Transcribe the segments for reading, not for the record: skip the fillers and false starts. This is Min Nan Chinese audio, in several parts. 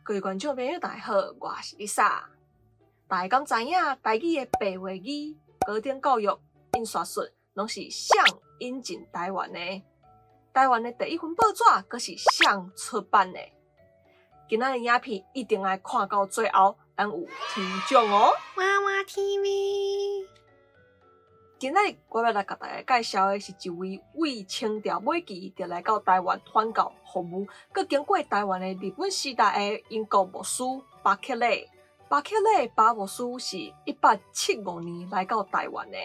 各位觀眾朋友，大家好，我是麗莎。大家敢知影台語的白話字、高等教育、印刷術，攏是誰引進台灣的？台灣的第一份報紙，閣是誰出版的？今仔日影片一定愛看到最後，咱有抽獎哦！娃娃 TV。今仔日我欲來共大家介紹的是一位對清朝尾期就來到台灣傳教服務，閣經過台灣的日本時代的英國牧師巴克禮。巴克禮巴牧師是1875年來到台灣的，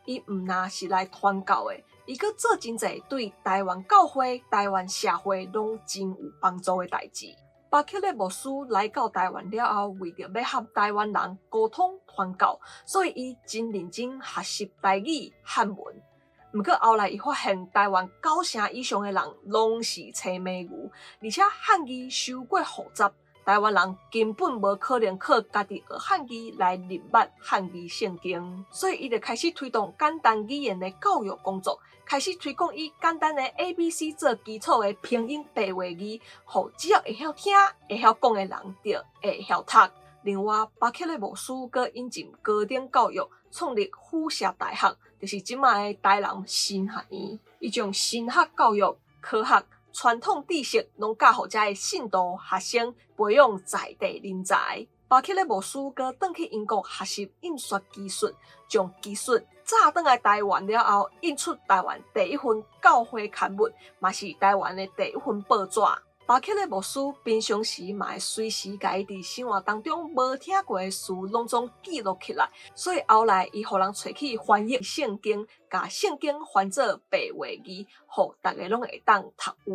伊毋但是來傳教的，伊閣做真濟對台灣教會、台灣社會攏真有幫助的代誌。巴克禮牧師來到台灣了後，為著欲和台灣人溝通傳教，所以伊真認真學習台語漢文。毋過後來，伊發現台灣九成以上的人攏是青牯牛，而且漢字傷過複雜，台灣人根本無可能靠家己學漢字來認捌漢字聖經，所以伊就開始推動簡單語言的教育工作。開始推廣以簡單的 A、B、C 做基礎的拼音白話字，予只要會曉聽、會曉講的人就會曉讀。另外，巴克禮牧師閣引進高等教育，創立輔社大學，就是這馬的台南神學院。伊將神學教育、科學、傳統知識攏教予遮的信徒學生，培養在地人才。巴克禮牧師閣轉去英國學習印刷技術，將技術載轉來台灣了後，印出台灣第一份教會刊物，嘛是台灣的第一份報紙。巴克禮牧師平常時嘛會隨時共伊佇生活當中無聽過的詞攏總記錄起來，所以後來伊予人揣去翻譯聖經，共聖經翻做白話字，予逐家攏會當讀有。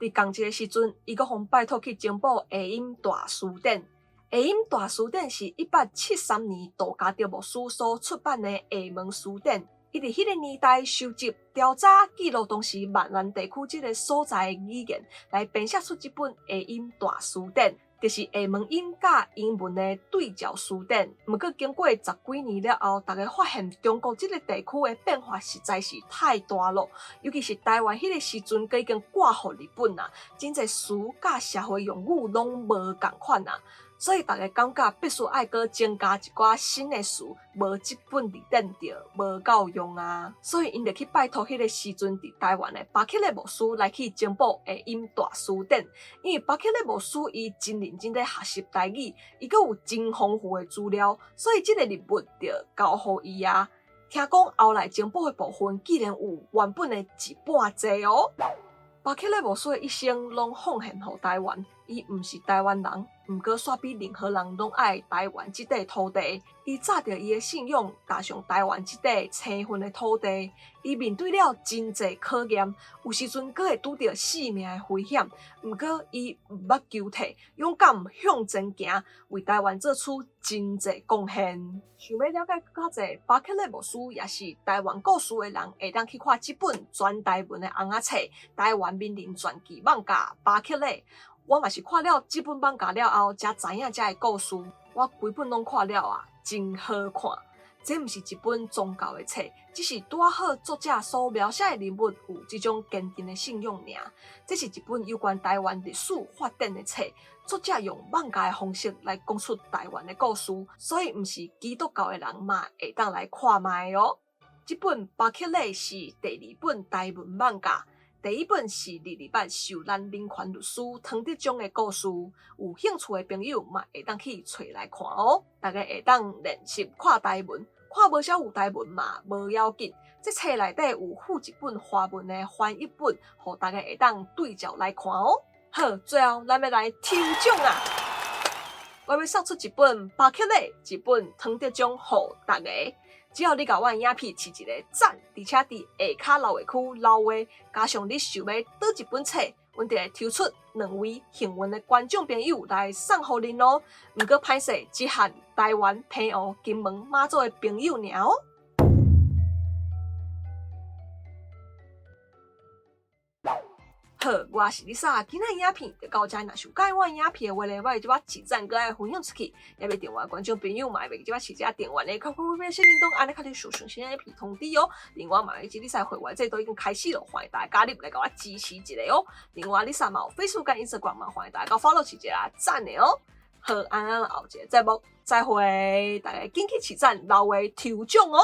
佇仝一个時陣，伊閣予拜託去增補下音大辭典。下音大辭典是1873年杜嘉德牧師所出版的廈門辭典。伊佇彼个年代收集、調查、記錄當時閩南地區這个所在的語言，來編寫出這本下音大辭典，就是廈門音佮英文的對照辭典。毋過經過十幾年了後，逐家發現中國這个地區的變化實在是太大了，尤其是台灣彼个時陣，閣已經割予日本啊，真濟詞佮社會用語攏無仝款啊。所以逐家感覺必須愛閣增加一寡新的詞，無這本字典就無夠用啊。所以𪜶就去拜託彼个時陣佇台灣的巴克禮牧師來去增補下音大辭典。因為巴克禮牧師伊真認真咧學習台語，伊閣有真豐富的資料，所以這個任務就交予伊啊。聽講後來增補的部分，竟然有原本的一半濟哦。巴克禮牧師的一生攏奉獻予台灣，伊毋是台灣人，毋過煞比任何人攏愛台灣這塊土地。伊紮著伊的信仰，加上台灣這塊青雲的土地，伊面對了真濟考驗，有時陣閣會拄著性命的危險。毋過伊毋捌求退，勇敢向前行，為台灣做出真濟貢獻。想欲了解閣較濟巴克禮牧師，抑是台灣故事的人，會當去看這本全台文的尪仔冊《台灣名人傳記艋舺巴克禮》。我嘛是看了這本艋舺了後，才知影這个故事。我規本攏看了啊，真好看。這毋是一本宗教的冊，只是拄仔好作者所描寫的人物有這種堅定的信仰爾。這是一本有關台灣歷史發展的冊，作者用艋舺的方式來講出台灣的故事，所以毋是基督教的人嘛會當來看覓哦。這本巴克禮是第二本台文艋舺。第一本是二二八受難人權律師湯德章的故事，有興趣的朋友嘛會當去揣來看哦。大家會當練習看台文，看無啥有台文嘛無要緊，這冊內底有附一本華文的翻譯本，予大家會當對照來看哦。好，最後咱欲來抽獎啊！我欲送出一本巴克禮，一本湯德章，予大家。只要你共我的影片揤一個讚，而且佇下跤留言區留話，加上你想欲佗一本冊，阮就會抽出兩位幸運的觀眾朋友來送予恁哦。毋過歹勢，只限台灣、澎湖、金門、馬祖的朋友爾哦。好，我是麗莎，今仔影片就到遮，若是有佮意我影片的話咧，我會這擺按讚閣愛分享出去，也袂訂閱觀眾朋友嘛，會這擺設這訂閱的，較方便小鈴鐺，按呢較會收上新影片通知哦。另外嘛，這麗莎會員制度已經開始了，歡迎大家加入來共我支持一下哦。另外，麗莎嘛有 Facebook 佮 Instagram 嘛，歡迎大家 follow 一下讚的哦。好，按呢後一個節目再會，大家緊去飼讚留話抽獎哦。